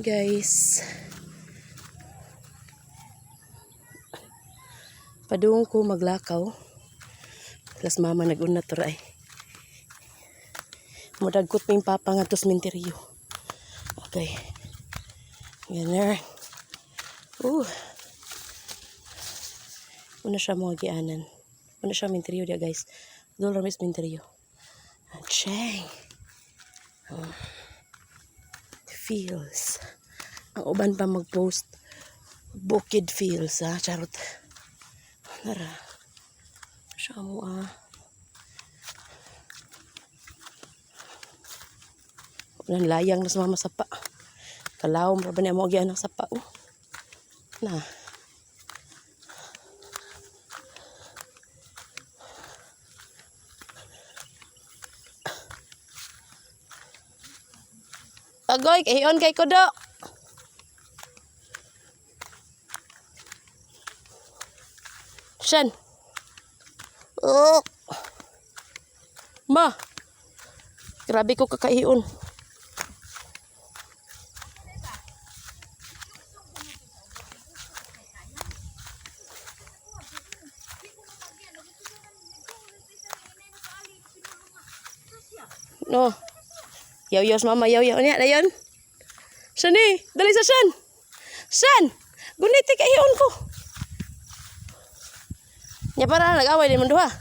Guys. Padung ko maglakaw. Las mama nag-una to ra ay. Mudagkot mi papa nga to sementeryo. Okay. Ganun. Una siya mga gianan. Una siya menteryo dia, guys. Doon ra may sementeryo. Acheng. Oh. Feels. Ang uban pa mag-post. Bukid feels, ha. Charot. Nara. Siya mo, ah. Unan layang na sa mama sapa. Kalawom ra ba niya mo ang sapa, oh. Na. Agoy, kahion kay kudo. Shan. Oh. Ma. Grabe ko kakaion. No. Yaw-yaw sa mama, yaw-yaw niya, dayon. Shan eh, dali sa Shan. Shan, guniti kaion ko. Nya para nag-away din man duha.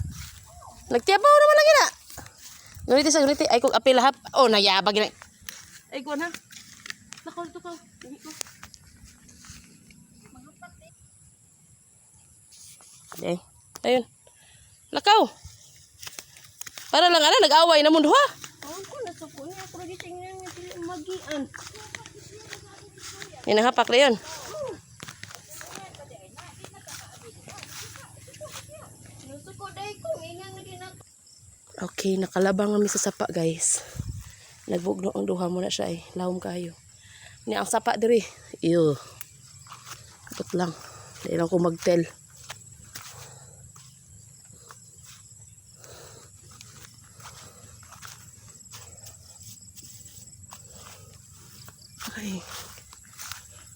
Nagtiyabaw naman lagi na. Guniti sa guniti, ay kog apil hap. Oh, nayabag na. Ay kuan ha. Lakaw to ka. Dali ko. Okay. Ayun. Lakaw. Para lang ana nag-away na mo duha. Ako nasuko niya ako lagi tingnan nga dili magian. Hinahapak na yun. Nasuko dai ko ingan lagi na. Okay, nakalabang kami sa sapa, guys. Nagbugno ang duha mo na siya eh. Lawom kayo. Ni ang sapa diri. Iyo. Kapot lang. Dahil lang ko magtel. Okay.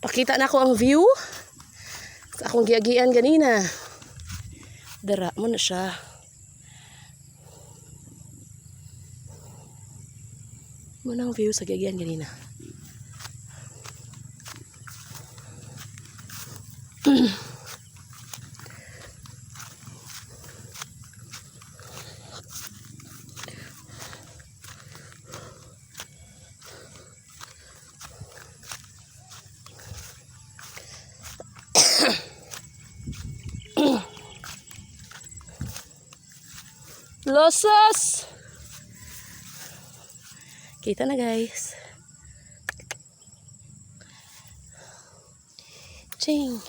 Pakita na ako ang view sa akong giagian ganina. Dara mo na siya. Mo ang view sa giagian ganina. Losas! Kita na, guys. Ching.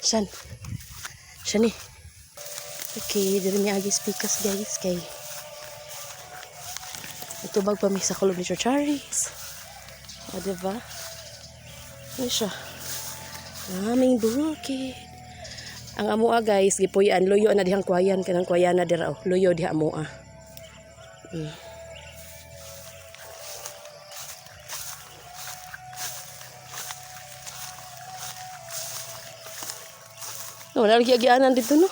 Shan. Shan eh. Okay, diri mi agi pikas, guys, kay itubag pa mi sa kulob ni Charis. O, diba? Ano siya? Aming bukid. Ang amoa, guys, gipuy-an luyo na dihang kwayan kanang kwayan na dira oh. Luyo diha amoa. No, wala lagi agianan dito, no.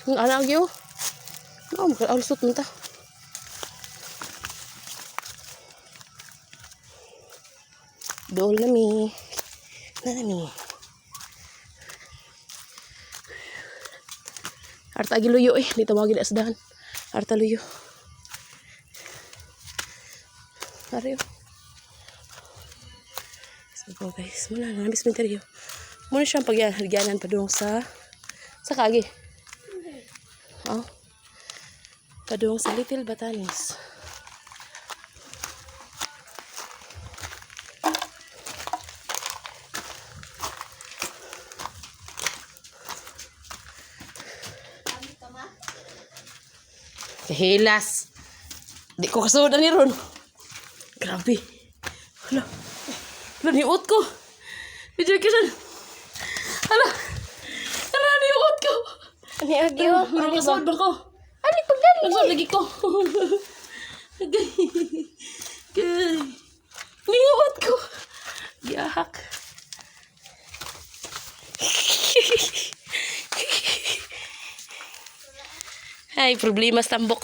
Ang anak yo. No, makalusot man ta. Dool na mi. Na na mi. Arta giluyo eh, dito mo gid asdahan. Arta luyo. Ariyo. So go, guys, muna na namis cemetery. Muna siyang pagyanahan padung sa kagi. Oh. Padung sa Little Batanes. Kahilas. Di ko kasunod ni ron. Grabe. Hala. Hala, niuot ko. Medyo kisan. Hala. Hala, niuot ko. Ani agi oh. Hala, kasunod ba ko? Ani pagdali. Kasunod lagi ko. Gay. Gay. Niuot ko. Gihak. Ay, problema sa tambok.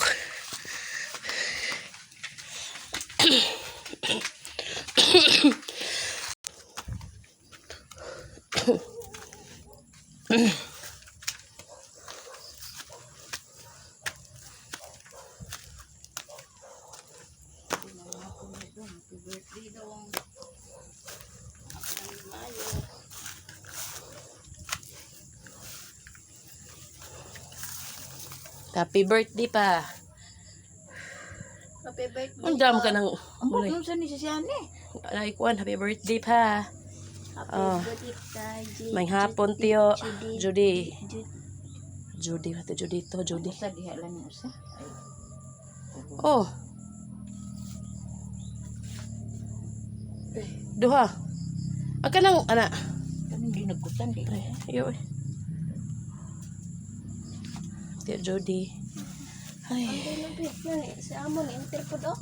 Happy birthday pa. Happy birthday. Ang dam ka ng Ambot mulay. nung sa ni siya ni. Ay, kuan, happy birthday pa. Happy Oh. birthday ta, May hapon, tiyo. Judy. Judy. Judy, ate Judy to, Judy. Usa diha lang ni usa. Ay. Oh. Duha. Ang kanang, ana. Kaning ginagkutan di. Ay, iyo eh. Tiyo Judy. Ay. Ang dinong yan eh. Sa amon, interpod oh.